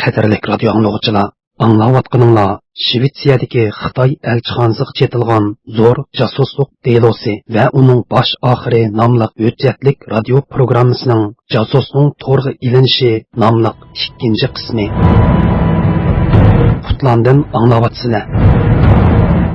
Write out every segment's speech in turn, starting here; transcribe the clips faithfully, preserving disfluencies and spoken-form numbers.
قەدىرلىك رادىيو ئاڭلىغۇچىلار، ئاڭلاۋاتقىنىڭلار شىۋېتسىيەدىكى خىتاي ئەلچىخانىسىغا چېتىلغان زور جاسۇسلۇق دېلوسى ۋە ئۇنىڭ باش ئاخىرى ناملىق ھۆججەتلىك رادىيو پروگراممىسىنىڭ جاسۇسنىڭ تورغا ئېلىنىشى ناملىق ئىككىنچى قىسمى. قۇتلاندىن ئاڭلاۋاتىسىلەر.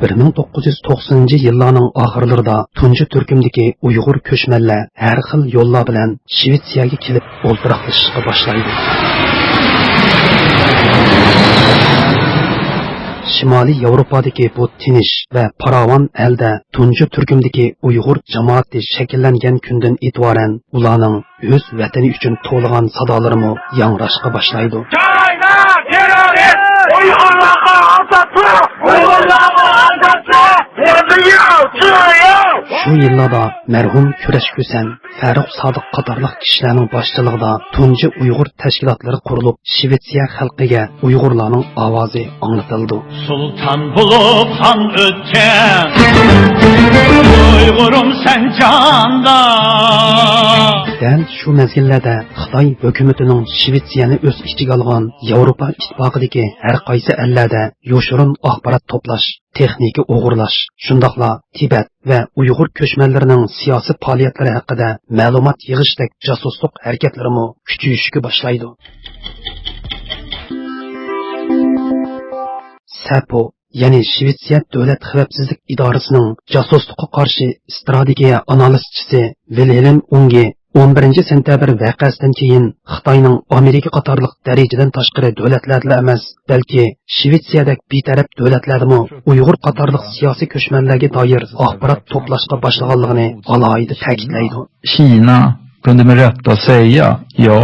بىر مىڭ توققۇز يۈز توقسىنىنچى يىللارنىڭ ئاخىرلىرىدا تۇنجى تۈركۈمدىكى ئۇيغۇر كۆچمەنلەر ھەر خىل يوللار بىلەن شىۋېتسىيەگە كېلىپ ئولتۇراقلىشىشقا باشلايدۇ. شىمالىي ياۋروپادىكى بۇ تىنچ ۋە پاراۋان ئەلدە تۇنجى تۈركۈمدىكى ئۇيغۇر جامائىتى شەكىللەنگەن كۈندىن ئېتىبارەن ئۇلارنىڭ ئۆز ۋەتىنى ئۈچۈن توۋلىغان سادالىرىمۇ ياڭراشقا باشلايدۇ. چاينا تېررورىست! ئۇيغۇرلارغا ئازادلىق! ئۇيغۇرلارغا ئازادلىق! شۇ يىللاردا مەرھۇم كۈرەش كۈسەن، فەرۇق سادىق قاتارلىق كىشىلەرنىڭ باشچىلىقىدا تۇنجى ئۇيغۇر تەشكىلاتلىرى قۇرۇلۇپ، شىۋېتسىيە خەلقىگە ئۇيغۇرلارنىڭ ئاۋازى ئاڭلىتىلىدۇ. سۇلتان بولۇپ خان ئۆتكەن ئۇيغۇرۇم سەن جاندا. دەل شۇ مەزگىللەردە خىتاي ھۆكۈمىتىنىڭ شىۋېتسىيەنى ئۆز ئىچىگە ئالغان ياۋروپا ئىتتىپاقىدىكى ھەر قايسى ئەللەردە يوشۇرۇن ئاخبارات توپلاش، تېخنىكا ئوغرىلاش، شۇنداقلا تىبەت ۋە ئۇيغۇر كۆچمەنلىرىنىڭ سىياسىي پائالىيەتلىرى ھەققىدە مەلۇمات يىغىشتەك جاسۇسلۇق ھەرىكەتلىرىمۇ كۈچىيىشكە باشلايدۇ. سەپو، يەنى شىۋېتسىيە دۆلەت خەۋپسىزلىك ئىدارىسىنىڭ جاسۇسلۇققا قارشى ئىستراتېگىيە ئانالىزچىسى ۋىلھېلم ئۇڭگې، ئون بىرىنچى سېنتەبىر ۋەقەسىدىن كېيىن خىتاينىڭ ئامېرىكا قاتارلىق دەرىجىدىن تاشقىرى دۆلەتلەردىلا ئەمەس، بەلكى شىۋېتسىيەدەك بىتەرەپ دۆلەتلەردىمۇ ئۇيغۇر قاتارلىق سىياسىي كۆچمەنلەرگە دائىر ئاخبارات توپلاشقا باشلىغانلىقىنى ئالاھىدە تەكىتلەيدۇ. Kina kunde med rätta säga: "Ja,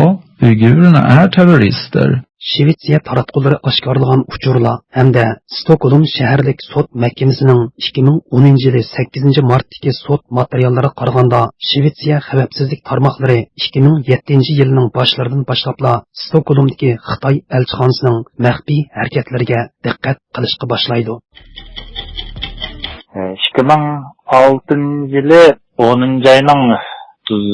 uigurerna är terrorister." شىۋېتسىيە تاراتقۇلىرى ئاشكارىلىغان ئۇچۇرلار ھەمدە ستوكھولم شەھەرلىك سوت مەھكىمىسىنىڭ ئىككى مىڭ ئونىنچى يىلى سەككىزىنچى مارتتىكى سوت ماتېرىياللىرىغا قارىغاندا، شىۋېتسىيە خەۋپسىزلىك تارماقلىرى ئىككى مىڭ يەتتىنچى يىلنىڭ باشلىرىدىن باشلاپلا ستوكھولمدىكى خىتاي ئەلچىخانىسىنىڭ مەخپىي ھەرىكەتلىرىگە دىققەت قىلىشقا باشلايدۇ. ئىككى مىڭ ئالتىنچى يىلى ئونىنچى ئاينىڭ ئوتتۇز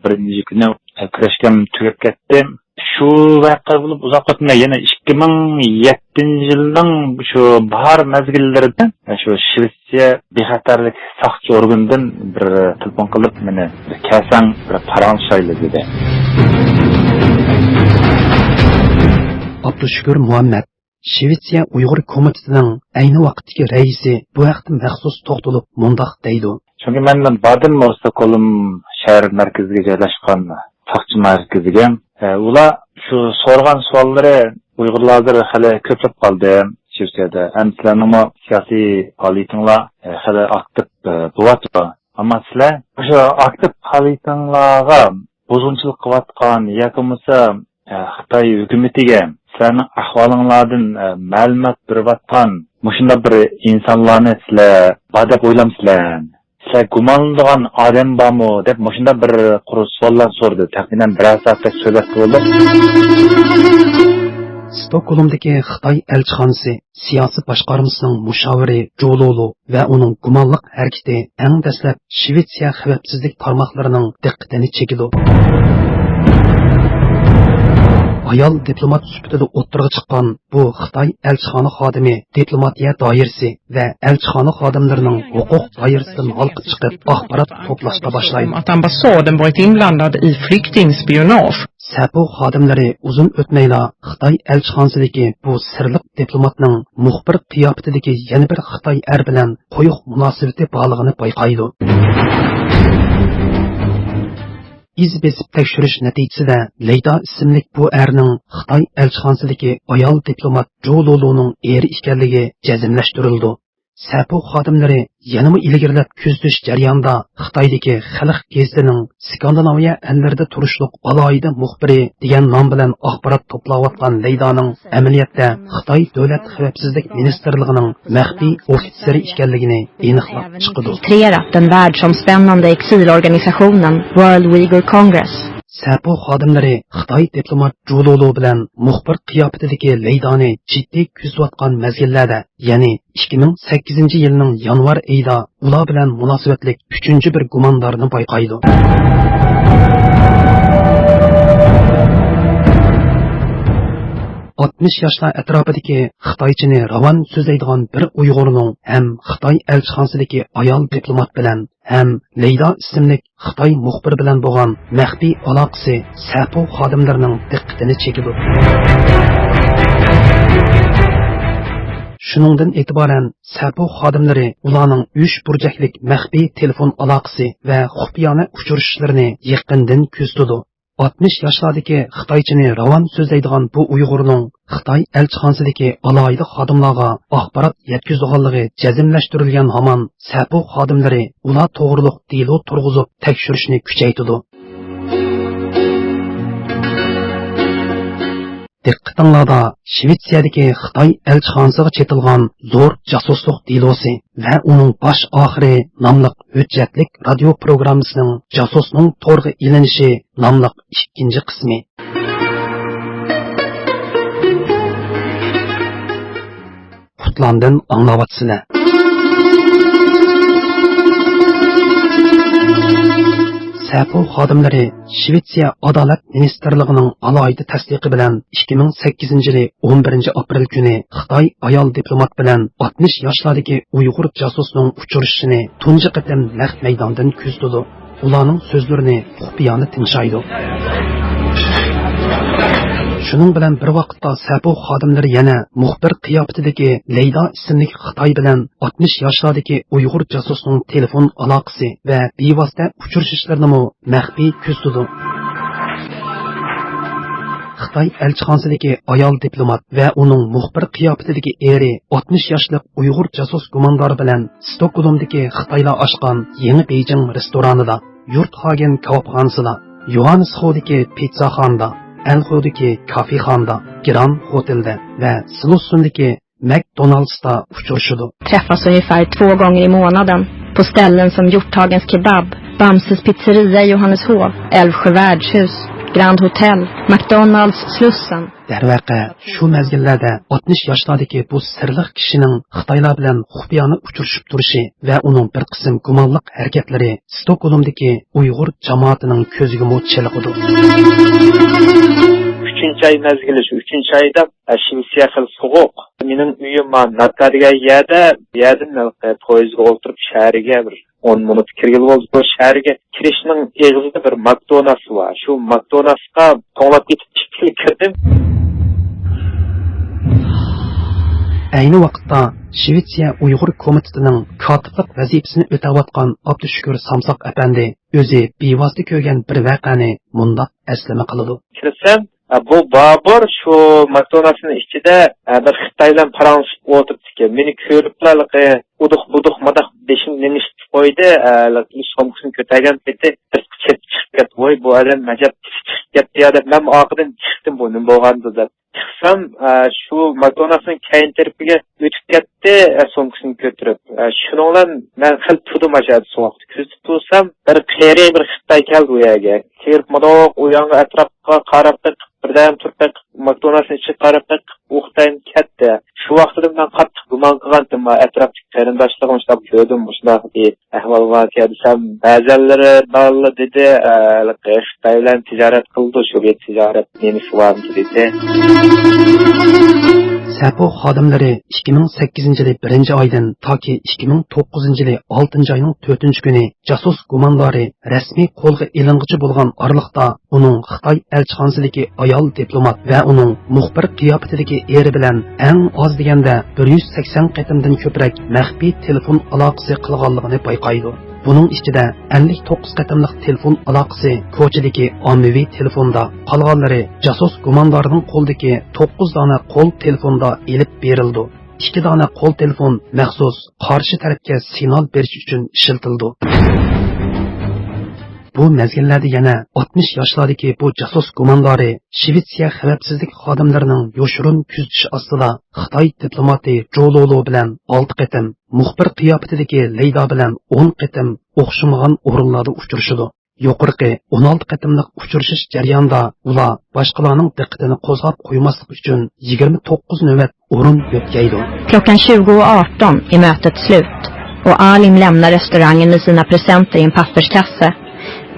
بىرىنچى كۈنى كۈرەشكەم تۈگەپ كەتتى. شۇ ۋەقە بولۇپ ئۇزاق ئۆتمەي، يەنە ئىككى مىڭ يەتتىنچى يىلنىڭ شۇ باھار مەزگىللىرىدە شۇ شىۋېتسىيە بىخەتەرلىك ساقچى ئورگىنىدىن بىر تېلېفون قىلىپ، مېنى بىر كەلسەڭ، بىر پاراڭلىشايلى، دېدى. ئابدۇشۈكۈر مۇھەممەد، شىۋېتسىيە ئۇيغۇر كومىتېتىنىڭ ئەينى ۋاقىتتىكى رەئىسى بۇ ھەقتە مەخسۇس توختىلىپ مۇنداق دەيدۇ. چۈنكى مەن باردىم ئۇ ستوكھولم شەھەر مەركىزىگە جايلاشقان ساقچى مەركىزىگە. ئە، ئۇلار شۇ سورىغان سوئاللىرى، ئۇيغۇرلار ھازىر خېلى كۆپلەپ قالدى شىۋېتسىيەدە. ھەم سىلەرنىڭمۇ سىياسىي پائالىيىتىڭلار، ئە، خېلى ئاكتىپ، ئە، بولۇۋاتىدۇ. ئەمما سىلەر شۇ ئاكتىپ پائالىيىتىڭلارغا بۇزغۇنچىلىق قىلىۋاتقان ياكى بولمىسا، ئە، خىتاي ھۆكۈمىتىگە سىلەرنىڭ ئەھۋالىڭلاردىن، ئە، مەلۇمات بېرىۋاتقان مۇشۇنداق بىر ئىنسانلارنى سىلەر بار دەپ ئويلامسىلەر؟ سىلەر گۇمانلىنىدىغان ئادەم بارمۇ؟ دەپ مۇشۇنداق بىر قۇر سوئاللار سورىدى. تەخمىنەن بىرەر سائەتتەك سۆھبەت بولدۇق. ستوكھولمدىكى خىتاي ئەلچىخانىسى سىياسىي باشقارمىسىنىڭ مۇشاۋىرى جۇ لۇلۇ ۋە ئۇنىڭ گۇمانلىق ھەرىكىتى ئەڭ دەسلەپ شىۋېتسىيە خەۋپسىزلىك تارماقلىرىنىڭ دىققىتىنى چېكىدۇ. ئايال دىپلومات سۈپىتىدە ئوتتۇرىغا چىققان بۇ خىتاي ئەلچىخانا خادىمى دىپلوماتىيە دائىرىسى ۋە ئەلچىخانا خادىملىرىنىڭ ھوقۇق دائىرىسىدىن ھالقىپ چىقىپ، ئاخبارات توپلاشقا باشلايدۇ. Att ambassaden varit inblandad i flyktingspionage. سەپۇ خادىملىرى ئۇزۇن ئۆتمەيلا خىتاي ئەلچىخانىسىدىكى بۇ سىرلىق دىپلوماتنىڭ مۇخبىر قىياپىتىدىكى يەنە بىر خىتاي ئەر بىلەن قويۇق مۇناسىۋىتى بارلىقىنى بايقايدۇ. ئىز بېسىپ تەكشۈرۈش نەتىجىسىدە لەيدا ئىسىملىك بۇ ئەرنىڭ خىتاي ئەلچىخانىسىدىكى ئايال دىپلومات جۇ لۇلۇنىڭ ئېرى ئىكەنلىكى جەزملەشتۈرۈلىدۇ. سەپۇ خادىملىرى يەنىمۇ ئىلگىرىلەپ كۆزىتىش جەريانىدا خىتايدىكى خەلق گېزىتىنىڭ سكاندىناۋىيە ئەللىرىدە تۇرۇشلۇق ئالاھىدە مۇخبىرى دېگەن نام بىلەن ئاخبارات توپلاۋاتقان لەيدانىڭ ئەمەلىيەتتە خىتاي دۆلەت خەۋپسىزلىك مىنىستىرلىقىنىڭ مەخپىي ئوفىتسېرى ئىكەنلىكىنى ئېنىقلاپ چىقىدۇ. Infiltrerat den världsomspännande exilorganisationen World Uyghur Congress. سەپۇ خادىملىرى خىتاي دىپلومات جۇ لۇلۇ بىلەن مۇخبىر قىياپىتىدىكى لەيدانى جىددىي كۆزىتىۋاتقان مەزگىللەردە، يەنى ئىككى مىڭ سەككىزىنچى يىلنىڭ يانۋار ئېيىدا ئۇلار بىلەن مۇناسىۋەتلىك ئۈچىنچى بىر گۇماندارنى بايقايدۇ. ئاتمىش ياشلار ئەتراپىدىكى خىتايچىنى راۋان سۆزلەيدىغان بىر ئۇيغۇرنىڭ ھەم خىتاي ئەلچىخانىسىدىكى ئايال دىپلومات بىلەن ھەم لەيلا ئىسىملىك خىتاي مۇخبىرى بىلەن بولغان مەخپىي ئالاقىسى سەپو خادىملىرىنىڭ دىققىتىنى چېكىدۇ. شۇنىڭدىن ئېتىبارەن سەپو خادىملىرى ئۇلارنىڭ ئۈچ بۇرجەكلىك مەخپىي تېلېفون ئالاقىسى ۋە خۇپىيانە ئۇچرىشىشلىرىنى يېقىندىن كۆزىتىدۇ. ئاتمىش ياشلاردىكى خىتايچىنى راۋان سۆزلەيدىغان بۇ ئۇيغۇرنىڭ خىتاي ئەلچىخانىسىدىكى ئالاھىدە خادىملارغا ئاخبارات يەتكۈزىدىغانلىقى جەزملەشتۈرۈلگەن ھامان، سەپو خادىملىرى ئۇلار توغرۇلۇق دېلو تۇرغۇزۇپ، تەكشۈرۈشنى كۈچەيتىدۇ. دىققىتىڭلاردا شىۋېتسىيەدىكى خىتاي ئەلچىخانىسىغا چېتىلغان زور جاسۇسلۇق دېلوسى ۋە ئۇنىڭ باش ئاخىرى ناملىق ھۆججەتلىك رادىيو پروگراممىسىنىڭ جاسۇسنىڭ تورغا ئېلىنىشى ناملىق ئىككىنچى قىسمى. قۇتلاندىن ئاڭلاۋاتىسىلەر. سەپو خادىملىرى شىۋېتسىيە ئادالەت مىنىستىرلىقىنىڭ ئالاھىدە تەستىقى بىلەن ئىككى مىڭ سەككىزىنچى يىلى ئون بىرىنچى ئاپرېل كۈنى خىتاي ئايال دىپلومات بىلەن ئاتمىش ياشلاردىكى ئۇيغۇر جاسۇسنىڭ ئۇچرىشىشىنى تۇنجى قېتىم نەق مەيداندىن كۆزىتىدۇ. ئۇلارنىڭ سۆزلىرىنى خۇپىيانە تىڭشايدۇ. شۇنىڭ بىلەن بىر ۋاقىتتا، سەپو خادىملىرى يەنە مۇخبىر قىياپىتىدىكى لەيلا ئىسىملىك خىتاي بىلەن ئاتمىش ياشلاردىكى ئۇيغۇر جاسۇسنىڭ تېلېفون ئالاقىسى ۋە بىۋاسىتە ئۇچرىشىشلىرىنىمۇ مەخپىي كۆزىتىدۇ. خىتاي ئەلچىخانىسىدىكى ئايال دىپلومات ۋە ئۇنىڭ مۇخبىر قىياپىتىدىكى ئېرى ئاتمىش ياشلىق ئۇيغۇر جاسۇس گۇماندارى بىلەن ستوكگولمدىكى خىتايلار ئاچقان يېڭى بېيجىڭ رېستورانىدا، يۇرت خاگېن كاۋاپخانىسىدا، يوھاننېسخودىكى پىتساخانىدا، ئەنخۇدىكى كافېخانىدا، گراند خوتېلدا ۋە سلوسسوندىكى مەكدونالدستا ئۇچرىشىدۇ. Träffas ungefär två gånger i månaden på ställen som Hjorthagens Kebab, Bamses Pizzeria i Johanneshov, Älvsjö Värdshus, Grand Hotel, McDonalds Slussen. دەرۋەقە، شۇ مەزگىللەردە ئاتمىش ياشلاردىكى بۇ سىرلىق كىشىنىڭ خىتايلار بىلەن خۇپىيانە ئۇچرىشىپ تۇرۇشى ۋە ئۇنىڭ بىر قىسىم گۇمانلىق ھەرىكەتلىرى ستوكگولمدىكى ئۇيغۇر جامائىتىنىڭ كۆزىگىمۇ چېلىقىدۇ. ئۈچىنچى ئاي مەزگىلى، شۇ ئۈچىنچى ئايدا، ئە، شىۋېتسىيە خېلى سوغۇق. مېنىڭ ئۆيۈم ما ناكا دېگەن يەردە، بۇ يەردىن ھېلىقى پويىزغا ئولتۇرۇپ شەھەرگە بىر ئون مىنۇت كىرگىلى بولدى. بۇ شەھەرگە كىرىشنىڭ ئېغىزىدا بىر ماكدونالدس بار. شۇ ماكدونالدسقا توڭلاپ كېتىپ ئىچكىرى كىردىم. ئەينى ۋاقىتتا شىۋېتسىيە ئۇيغۇر كومىتېتىنىڭ كاتىپلىق ۋەزىپىسىنى ئۆتەۋاتقان ئابدۇشۈكۈر سامساق ئەپەندى ئۆزى بىۋاسىتە كۆرگەن بىر ۋەقەنى مۇنداق ئەسلىمە قىلىدۇ. كىرسەم، ھە، بۇ بابۇر شۇ ماكدونالدسنىڭ ئىچىدە، ھە، بىر خىتاي بىلەن پاراڭلىشىپ ئولتۇرۇپتىكەن. مېنى كۆرۈپلا ھېلىقى ئۇدۇق-بۇدۇق ماداق بېشىنى نېمىشتە قويدى، ھە، ھېلىقى سومكىسىنى كۆتەرگەن پېتى سىرتقا چېلىپ چىقىپ كەتتى. ۋاي، بۇ ئادەم ئەجەب تېز چىقىپ كەتتى يا دەپ، مەنمۇ ئارقىدىن چىقتىم، بۇ نېمە بولغاندۇ دەپ. چىقسام، ئە، شۇ ماكدونالدسنىڭ كەينى تەرىپىگە ئۆتۈپ كەتتى، ئە، سومكىسىنى كۆتۈرۈپ. ئە، شۇنىڭ بىلەن مەن خېلى تۇردۇم ئاشۇ يەردە سوغۇقتا. كۆزىتىپ تۇرسام، بىر قېرى بىر خىتاي كەلدى ئۇ يەرگە. كىرىپ مۇنداق ئۇ ياڭغا ئەتراپقا قاراپ بېقىپ، بىردەم تۇرۇپ بېقىپ، ماكدونالدسنىڭ ئىچىگە قاراپ بېقىپ، ئۇ خىتاينى كەتتى. شۇ ۋاقتىدا مەن قاتتىق گۇمان قىلغانتىم، ئەتراپتىكى قېرىنداشلىرىمنى شۇنداق كۆردۈم، مۇشۇنداق ئەھۋال باركەن دېسەم، بەزەنلىرى بالىلار دېدى، ئە، خىتاي بىلەن تىجارەت قىلىدۇ، شۇ بىر تىجارەت نېمىسى بارمىكىن دېدى. سەپو خادىملىرى ئىككى مىڭ سەككىزىنچى يىلى بىرىنچى ئايدىن تاكى ئىككى مىڭ توققۇزىنچى يىلى ئالتىنچى ئاينىڭ تۆتىنچى كۈنى جاسۇس گۇماندارى رەسمىي قولغا ئېلىنغۇچە بولغان ئارىلىقتا، ئۇنىڭ خىتاي ئەلچىخانىسىدىكى ئايال دىپلومات ۋە ئۇنىڭ مۇخبىر قىياپىتىدىكى ئېرى بىلەن ئەڭ ئاز دېگەندە بىر يۈز سەكسەن قېتىمدىن كۆپرەك مەخپىي تېلېفون ئالاقىسى قىلغانلىقىنى بايقايدۇ. بۇنىڭ ئىچىدە ئەللىك توققۇز قېتىملىق تېلېفون ئالاقىسى كوچىدىكى ئاممىۋى تېلېفوندا، قالغانلىرى جاسۇس گۇماندارنىڭ قولىدىكى توققۇز دانە قول تېلېفوندا ئېلىپ بېرىلىدۇ. ئىككى دانە قول تېلېفون مەخسۇس قارشى تەرەپكە سىگنال بېرىش ئۈچۈن ئىشلىتىلىدۇ. بۇ مەزگىللەردە يەنە ئاتمىش ياشلاردىكى بۇ جاسۇس گۇماندارى شىۋېتسىيە خەۋپسىزلىك خادىملىرىنىڭ يوشۇرۇن كۆزىتىش ئاستىدا خىتاي دىپلوماتى جولولو بىلەن ئالتە قېتىم، مۇخبىر قىياپىتىدىكى لەيلا بىلەن ئون قېتىم ئوخشىمىغان ئورۇنلاردا ئۇچرىشىدۇ. يۇقىرىقى ئون ئالتە قېتىملىق ئۇچرىشىش جەريانىدا ئۇلار باشقىلارنىڭ دىققىتىنى قوزغاپ قويماسلىق ئۈچۈن يىگىرمە توققۇز نۆۋەت ئورۇن يۆتكەيدۇ. Klockan tjugo och arton är mötet slut och Alim lämnar restaurangen med sina presenter i en papperskasse.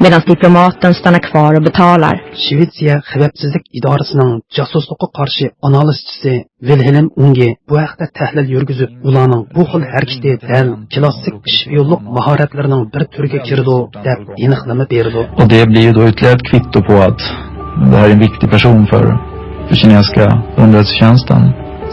Medan diplomaten stannar kvar och betalar. شىۋېتسىيە خەۋپسىزلىك ئىدارىسىنىڭ جاسۇسلۇققا قارشى ئانالىزچىسى ۋىلھېلم ئۇڭگې بۇ ھەقتە تەھلىل يۈرگۈزۈپ، ئۇلارنىڭ بۇ خىل ھەرىكىتى دەل كلاسسىك ئىش پىيونلۇق ماھارەتلىرىنىڭ بىر تۈرىگە كىرىدۇ، دەپ ئېنىقلىما بېرىدۇ. Och det blir ju då ytterligare ett kvitto på att det här är en viktig person för, för kinesiska underrättelsetjänsten.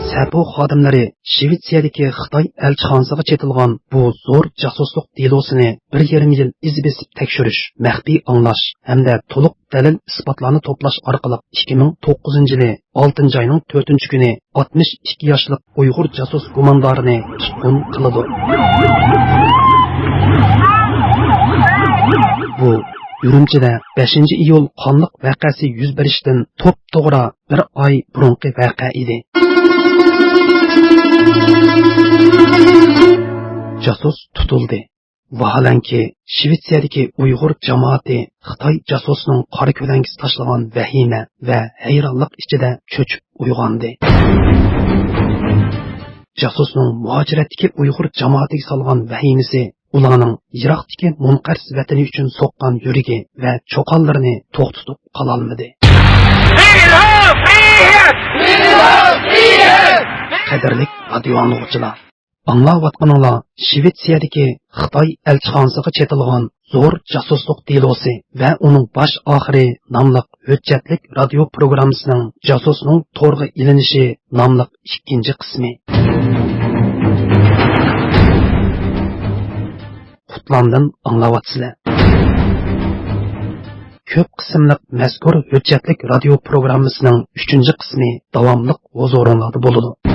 سەپو خادىملىرى شىۋېتسىيەدىكى خىتاي ئەلچىخانىسىغا چېتىلغان بۇ زور جاسۇسلۇق دېلوسىنى بىر يېرىم يىل ئىز بېسىپ تەكشۈرۈش، مەخپىي ئاڭلاش ھەمدە تولۇق دەلىل ئىسپاتلارنى توپلاش ئارقىلىق ئىككى مىڭ توققۇزىنچى يىلى ئالتىنچى ئاينىڭ تۆتىنچى كۈنى ئاتمىش ئىككى ياشلىق ئۇيغۇر جاسۇس گۇماندارىنى تۇتقۇن قىلىدۇ. بۇ ئۈرۈمچىدە بەشىنچى ئىيۇل قانلىق ۋەقەسى يۈز بېرىشتىن توپتوغرا بىر ئاي بۇرۇنقى ۋەقە ئىدى. جاسۇس تۇتۇلدى. ۋاھالەنكى، شىۋېتسىيەدىكى ئۇيغۇر جامائىتى خىتاي جاسۇسىنىڭ قارا كۆلەڭگىسى تاشلىغان ۋەھىمە ۋە ھەيرانلىق ئىچىدە چۆچۈپ ئويغاندى. جاسۇسنىڭ مۇھاجىرەتتىكى ئۇيغۇر جامائىتىگە سالغان ۋەھىمىسى ئۇلارنىڭ يىراقتىكى مۇنقەرز ۋەتىنى ئۈچۈن سوققان يۈرىكى ۋە چوقانلىرىنى توختىتىپ قالالمىدى. قەدىرلىك رادىيو ئاڭلىغۇچىلار، ئاڭلاۋاتقىنىڭلار شىۋېتسىيەدىكى خىتاي ئەلچىخانىسىغا چېتىلغان زور جاسۇسلۇق دېلوسى ۋە ئۇنىڭ باش ئاخىرى ناملىق ھۆججەتلىك رادىيو پروگراممىسىنىڭ جاسۇسنىڭ تورغا ئېلىنىشى ناملىق ئىككىنچى قىسمى. قۇتلاندىن ئاڭلاۋاتىسىلەر. كۆپ قىسىملىق مەزكۇر ھۆججەتلىك رادىيو پروگراممىسىنىڭ ئۈچىنچى قىسمى داۋاملىق ھۇزۇرۇڭلاردا بولىدۇ.